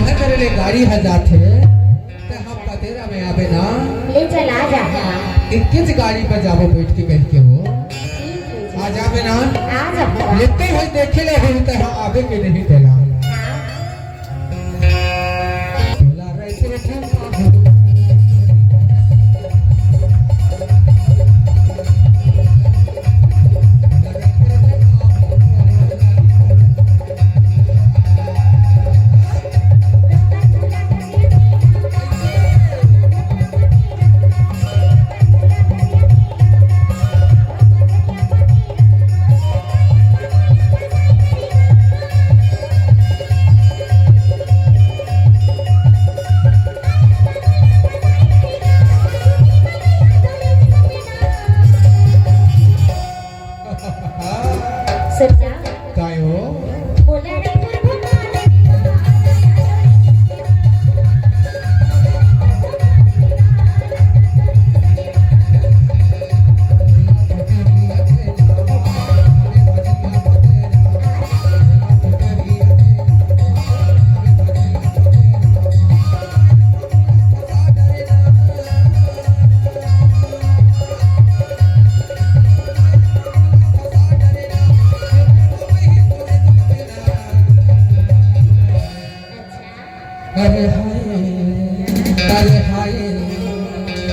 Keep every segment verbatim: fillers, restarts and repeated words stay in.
घर करे ले गाड़ी ह जाथे, त हम पतेरा में आबे ना। ले चला जा। एक किस गाड़ी पर जाबो बैठ के कह के वो? ठीक है जी। आ जाबे ना। आ जा। लेते हुए देखे ले हुई त हाँ आबे के नहीं देला। हाँ। सच्चा? काय हो? बोला नहीं, बोला नहीं। अरे हाय, अरे हाय,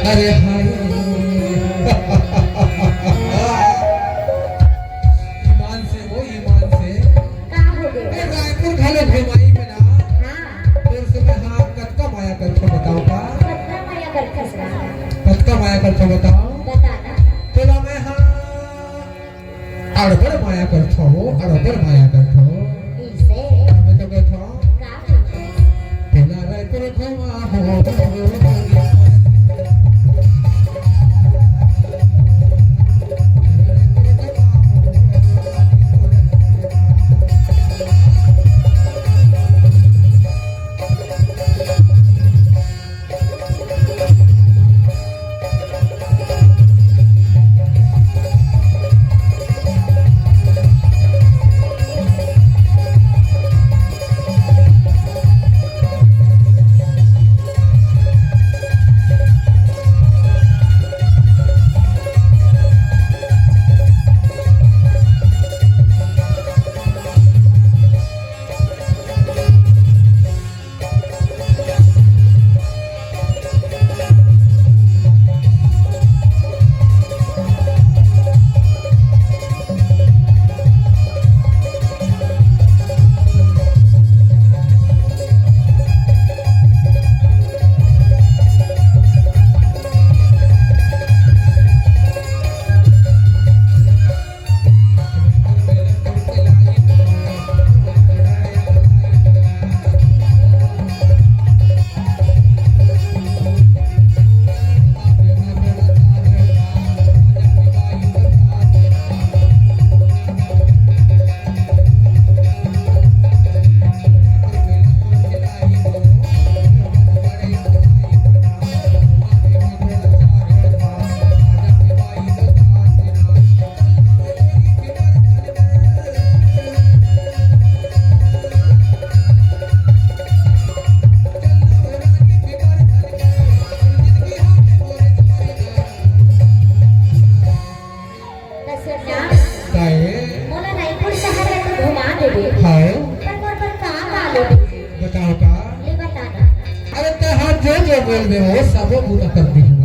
अरे हाय। ईमान से, वो ईमान से। का हो गया? ए, रायपुर घलो घुमाई में ना। हाँ। तोर से मैं हाँ कतका माया करथो बताओ का? कतका माया करथस का? कतका माया करथो बताओ? बता ना। तोला मैं हाँ अड़बड़ माया करथो, अड़बड़ माया करथो। इसे? मैं तो कहथो। का करथो? तेला रायपुर घुमा हो। त सुन ना, काहे? मोला रायपुर शहर ला तो घुमा देबे। हाँ। पर मोर बर का का लेबे? बताओ का? ले बता ना। अरे ते हा जो जो बोलबे वो सबो पूरा कर देही।